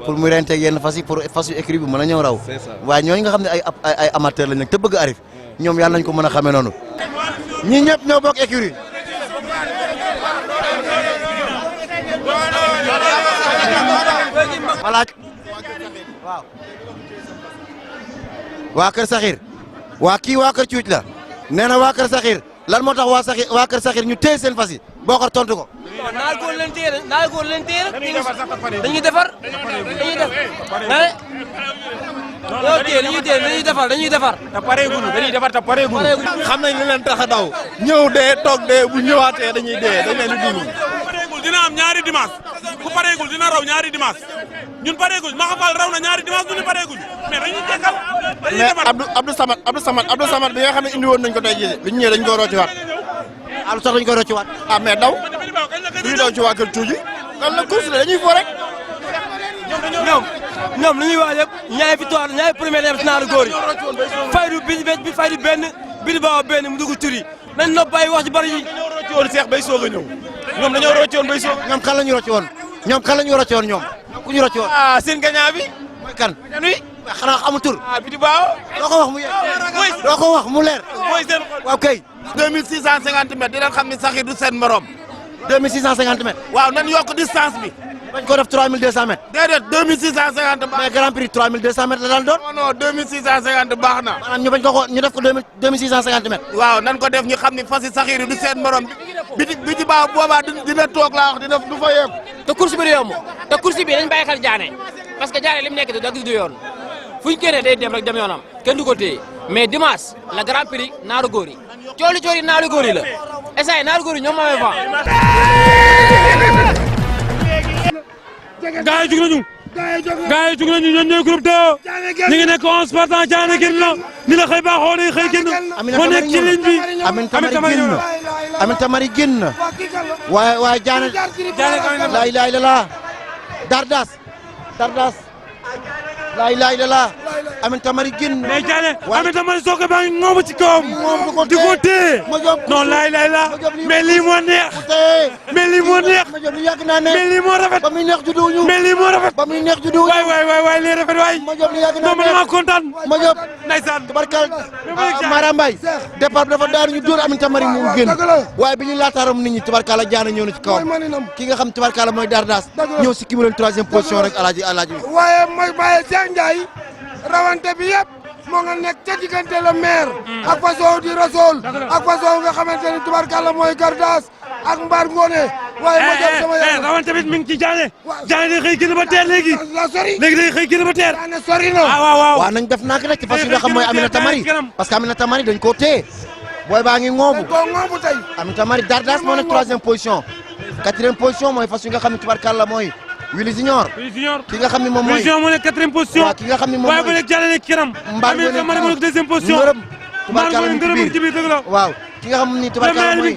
pour mu renteeg yenn fas yi pour fas yu écrit bi mën a ñëw raw waaye ñooñu nga xam ne ay amateur lañ nag te bëgg arif ñoom yàlla nañ ko mën a xamee noonu ñi ñëpp ñoo bokk écurie voilà waaw waa Kër Saxir waa kii waa Kër Cuuc la nee na waa Kër Saxir lan moo tax waa Kër Saxir ñu téye seen fas yi boo ko tontu ko. naal góor leen téye rek naal góor leen téye rek dañuy defar dañuy def dañuy defar dañuy defar. te pareeguñu dañuy defar te pareeguñu. xam nañ li leen tax a daw ñëw dee toog dee bu ñëwaatee dañuy dee dañ leen di dund. pareegul dina am ñaari dimanche ku pareegul dina raw ñaari dimanche ñun pareegul ma xafal raw na ñaari dimanche ñun pareegul mais dañuy jekkal dañuy defar. mais Abdou Samad bi nga xam ne indi woon nañ ko tey jii bi ñu ñëwee dañ ko rocciwaat. lu tax dañ ko rocciwaat. ah mais daw du ñu daw ci waa Kër Tuuji kon la course la dañuy fo rek. ñoom li ñuy wax yëpp ñaari victoire ñaari première yem si naaru góor yi faydu bi faydu benn bi baaw benn mu dugg turi nañ nopp bàyyi wax ci bari yi. dañoo rocci woon Seex bay soog a ñëw ñoom dañoo rocci woon bay soog. ñoom kan la ñu rocci woon ñoom kan la ñu rocci woon ñoom ku ñu rocci woon. ah seen gagnant bi. mooy kan. ñanuy. xanaa amul tur. ah bi baaw. doo ko wax mu doo ko wax mu leer. mooy seen waaw kay. 2650 mètres dinañ xam ni Saxir du seen morom. 2650 mètres. waaw nan yokk distance bi. bañ ko def 3200 mètres. déedéet 2650 baax. mais grand prix 3200 mètres la daan doon. non non 2650 baax na. maanaam ñu bañ ko ñu def ko 2650 mètres. waaw nan ko def ñu xam ni fas yi Saxir yi du seen morom bi ci baax boobaa dina toog laa wax dina du fa yegg. te course bi du yomb te course bi dañ bàyyi xel jaane parce que jaane li mu nekk da gis du yoon fuñ génnee day dem rek dem yoonam kenn du ko téye mais dimanche la grand prix naaru góor yi cooli naaru góor yi la essay naaru góor yi ñoom moomee fa gaa yi jug nañu ñoom ñooy groupe 2 ñu ngi nekk 11 partants Diané génn na ni la xëy baaxoo day xëy génn moo nekk ci ligne bi Aminata Mari génn na waaye Diané laa ilaaha illallaah Dardas laa ilaaha illallaah Aminata Mari génn na mais Diané Aminata Mari soo ko baa ngi ngoobu ci kawam di ko téye non laa ilaaha illallaah mais lii moo neex mais lii moo neex mais lii moo rafet ba muy neex juddu ñu mais lii moo rafet ba muy neex juddu ñu waay lii rafet waay non man maa kontaan ma jóg ndeysaan tabarkal Mara Mbaye départ bi dafa daanu ñu dóor Aminata Mari mu génn waaye bi ñu laataaram nit ñi tabarkala Diané ñëw na ci kawam ki nga xam tabarkala mooy Dardas ñëw si ki mu leen 3e position rek alaaji waaye mooy Baye Cheikh Ndiaye rawante bi yëpp moo nga nekk ca diggante le maire ak façon di Rasol ak façon nga xamante ni tubarkalla mooy Gardas ak Mbar Ngone waaye ma jëm sama yoon rawante bi mi ngi ci Diané day xëy génn ba teer léegi la sori léegi day xëy génn ba teer Diané sori na waaw nañ def nak rek ci fas yi nga xam mooy Aminata Mari parce que Aminata Mari dañ koo téye booy baa ngi ngoobu ko ngoobu tey Aminata Mari Dardas moo nekk 3e position 4e position mooy fas yi nga xam ne tubarkalla mooy Willy Junior ki nga xam ne moom mooy Willy Junior moo nekk 4e position waaw ki nga xam ne moom waaye ba nekk Diané nekk kiram Aminata Mari moo nekk 2e position tubarkalla mi ngi ci biir dëgg la waaw ki nga xam ni tubarkalla mooy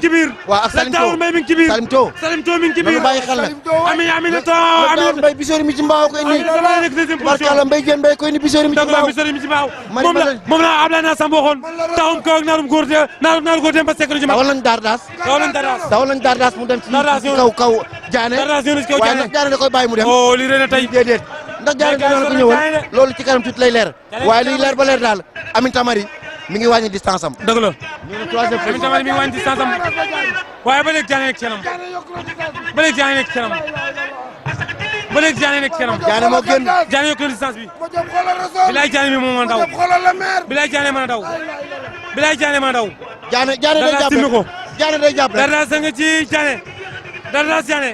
waaw ak Salim mi ngi ci biir Salim To mi ngi ci biir bàyyi xel nag Aminata Mbay Bisori mi ci mbaaw ko indi tubarkalla Mbay Jeen Mbay ko indi Bisori mi ci mbaaw Bisori mi ci mbaaw moom la Ablaye na Samb waxoon taxum kaw ak naarum góor naaru góor dem ba sekk ci dawal nañ Dardas mu dem ci kaw Diané waaye nag Diané da koy bàyyi mu dem oh lii rëy tey déedéet ndax Diané dañoo ko ñëwoon loolu ci kanam tuuti lay leer waaye liy leer ba leer daal Aminata Mari mi ngi wàññi distance am. dëgg la. ñu ne 3e position Aminata Mari mi ngi wàññi distance am waaye ba léegi Diané nekk ci kanam ba léegi Diané nekk ci kanam ba léegi Diané nekk ci kanam. Diané moo génn Diané yokk na distance bi. bilaay Diané mi moo mën a daw. bilaay Diané mën a daw. bilaay Diané mën a daw. Diané day jàppale ko. Diané day jàppale. Dardas nga ci Diané. Dardas Diané.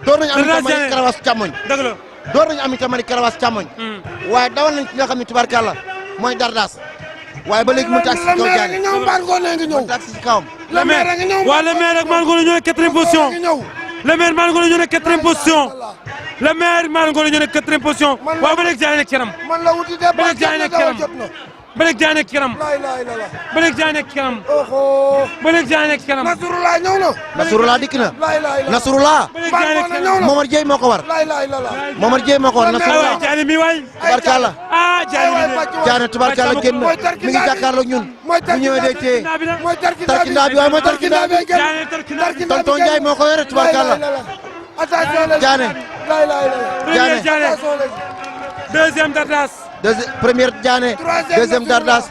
door nañu Aminata Mari karawaas càmmoñ. dëgg la. door nañu Aminata Mari karawaas càmmoñ. waaye dawal nañ ki nga xam ne tubarkalla mooy Dardas. waaye ba léegi mu tax si kaw Diané mu tax si kawam. le maire ak Mane Ngone ñoo nekk 4e position. le maire Mane Ngone ñoo nekk 4e position. le maire Mane Ngone ñoo nekk 4e position. waaye ba léegi Diané nekk ci kanam. ba léegi Diané nekk ci kanam. ba léegi Diané nekk ci kanam. ba léegi Diané nekk ci kanam. ba léegi Diané nekk ci kanam. Nasrullah ñëw na. Nasrullah dikk na. Nasrullah. ba léegi Diané nekk ci kanam. Momar Dieye moo ko war. Momar Dieye moo ko war Nasrullah. Diané mi waay. tubarkalla. Diané tubarkalla génn mi ngi jàkkaarloog ñun. bu ñëwee day téye tarkindaa bi waaye mooy tarkindaa bi. tonton Ndiaye moo ko yore tubarkalla. Diané Premier Diané. Deuxième Dardas. Première Diané. Deuxième Dardas.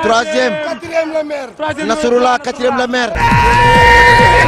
Troisième quatrième le maire. Nasrullah, quatrième le maire.